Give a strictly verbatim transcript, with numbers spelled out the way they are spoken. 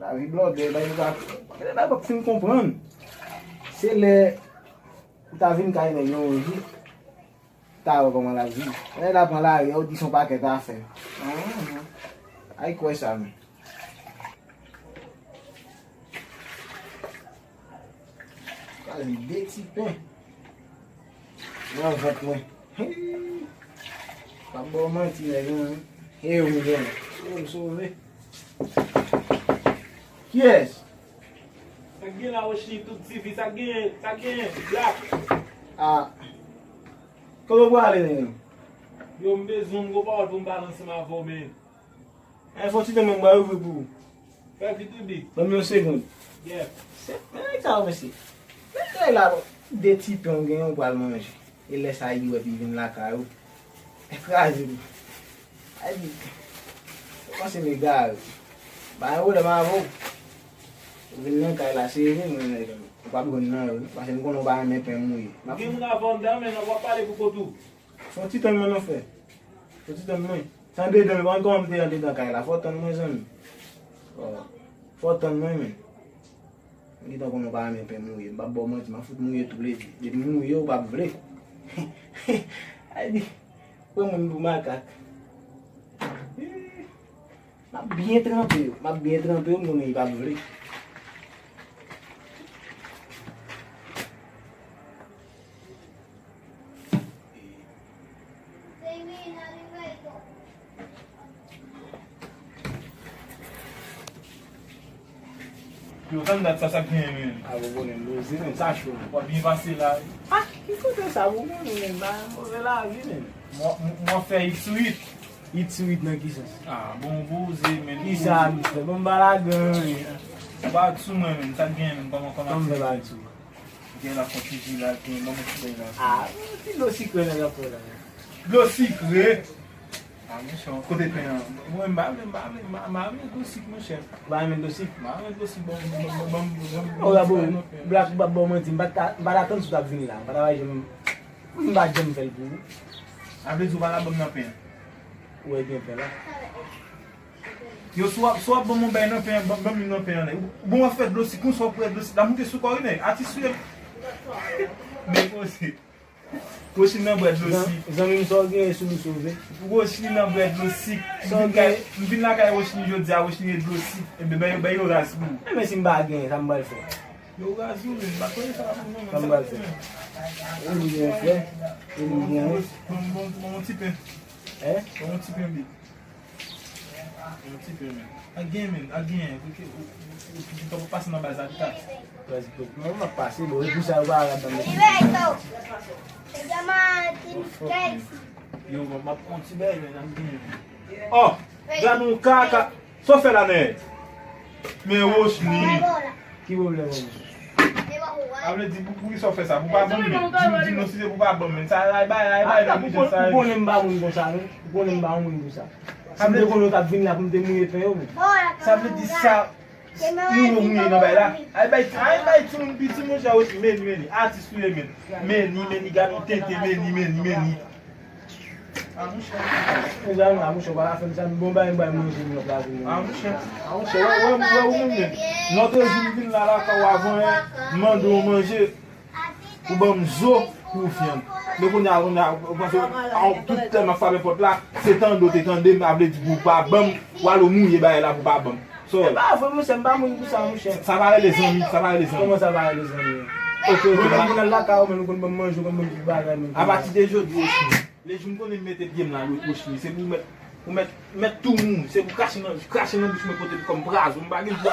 Lavi blòdè, bagay nou pa, bagay nou pa fin konprann. Se lè ou ta vin kay nèg yon jou, ou ta wè kòman l ap viv. Lè l ap pran lari a, ou di se yon pakèt afè. Ay kwè sa, men. Pral de ti pen nan vant mwen. Hii. Pa ba w manti, nèg, non. E w, m gen. E w, m sove. Kiyès? Sa k gen la, Rochny, tout ti vi, sa k gen, sa k gen, Black? Ah. Kote w prale, nèg? Yo, m bezwen yon gwo pawòl pou m pale ansanm avè w, men. Ay, fè yon ti tan, mwen, m pral ouvri pou ou. Fè vit wi, Big. Ban m yon segonn. Yeah. Se, men nèg sa yo, mesye. Men nèg la, de ti pen w genyen, w pral manje. E lè sa, li wè, epi vin lakay ou. Ekraze m. Ay, Big. Ou panse m egare. Pa gen pwoblèm avè w. Ou vin nan kay la, se vre, mwen, nèg. Ou p ap jwenn nan, wi. Paske m konnen w pa renmen pen mouye. Gen moun avè w anndan, men w ap pale pou kont ou. Fè yon ti tann mwen non, frè. Fè yon ti tann mwen. Se andedan, men pa konn kòman m te andedan kay la. Fò w tann mwen, zanmi. Fò, fò w tann mwen, men. Mwen gentan konnen w pa renmen pen mouye. M p ap ba w manti, m ap fout mouye tou lè di. Depi m mouye, ou p ap vle. Ay, di, pran moun pou makak. M ap byen tranpe yo. M ap byen tranpe yo, m konnen li p ap vle. Yo, tann dat sa, sa k genyen, men. A, bon, bon, men, poze, men, sa cho. W ap byen pase la. Ah, ki kote sa, bon, bon, men, ba, move lavi, men. Mwen, mwen fè it sou it. It sou it nan ki sans? Ah, bon, poze, men. Ki sa, misye? Bon, m pa lage anyen. Ou pa sou mwen, men. Sa k genyen, men? Kòman, kòman? Kòman m fè pa sou mwen? Gen la fon ti ji la, gen, ban mwen ti bagay la. Ah, ti dlo sikre nèg ap fè la. Dlo sikre? Ah, monchè, kote pen an? Mwen, m pa vle, m pa vle, m pa, m pa vle dlo sik, monchè. Ou pa renmen dlo sik? M pa renmen dlo sik, ban m, ban m, ban m, ban m, ban m. Oh, la, bon, Black, m p ap ba w manti, m pa t ka, m pa t atann si w t ap vin la. M pa t ap janm, m pa t janm fè l pou ou. Sa vle di ou pa t ap ban m nan pen an? Ou wè gen pen la. Yo, si w ap, si w ap ban m yon bay nan pen an, ban, ban m youn nan pen an, nèg. Ou, ou bon, w ap fè dlo sik, konsa w ap bwè dlo sik. La moute sou kò w wi, nèg. Atis sou yo. Men poze. Rochny nan bwè dlo sik. Zanmi m, sa w genyen sou misye, w vle? Rochny nan bwè dlo sik. M vin kay, m vin lakay Rochny jodi a, Rochny e dlo sik. Ebyen, bay yo, bay yo raz pou ou. Enben, si m pa genyen, sa m pral fè? Yo raz ou, men. M pa konnen sa pou mwen, men. Sa m pral fè? Ou li gen frè, ou li gen. Bon, bon, bon, bon, ti pen. Hein? Bon, ti pen, big. Yon ti pen, men. A gen, men. A gen. Ou ki, ou, ou, ou, ou pase nan baz la, pita. Prèske tout. Mwen, m ap pase, bon, e pou sa, yo pa rad nan men. Yo, mwen, m ap pran ti bèy, men, a gen. Oh! Gad yon kaka. Sa w fè la, nèg? Men Rochny. Ki pwoblèm ou? A vle di, pou, pou ki sa w fè sa? Pou pa ban m, men. Di m, di m non, si se pou pa ban m, men. Sa, ay bay, ay bay, nèg, misye, sa. Ou konnen m pa moun konsa, non? Ou konnen m pa moun konsa. Si m te konnen w t ap vin la pou m te mouye pen yo, men. Sa vle di sa, moun yo mouye nan bay la. Ay bay, ay bay timoun piti, monchè, Rochny, men, men, atis ou ye, men. Men, men, gad yon tenten, men, men, men. A, monchè. Mezanmi, a, monchè, pa la fè m sa, m bon bay, m bay manje, m nan plato, men. A, monchè. A, monchè, wè, wè, wè, ou menm, men. Lòt jou, m vin la, lakay ou avan yè, m mande w manje. Ou ban m zo pou w fyann. Men kounye a, kounye a, ou panse, a, tout tan m ap frape pòt la, se tande w te tande m, a vle di pou w pa ban m, w al ou mouye bagay la pou w pa ban m. So, e pa vre, monchè, m pa moun pou sa, monchè. Sa pa rele zanmi, sa pa rele zanmi. Kòman sa pa rele zanmi? Ok, ok, mwen menm, m al lakay ou, men nou konn ban m manje, ou konn ban m tout bagay, men. Apati de jodi, Rochny, le jou m konnen m mete pye m la, Rochny, se pou mèt, pou mèt, mèt tou moun, se pou krache nan, krache nan bouch mwen kote l kòm prazon, m pa gen dwa.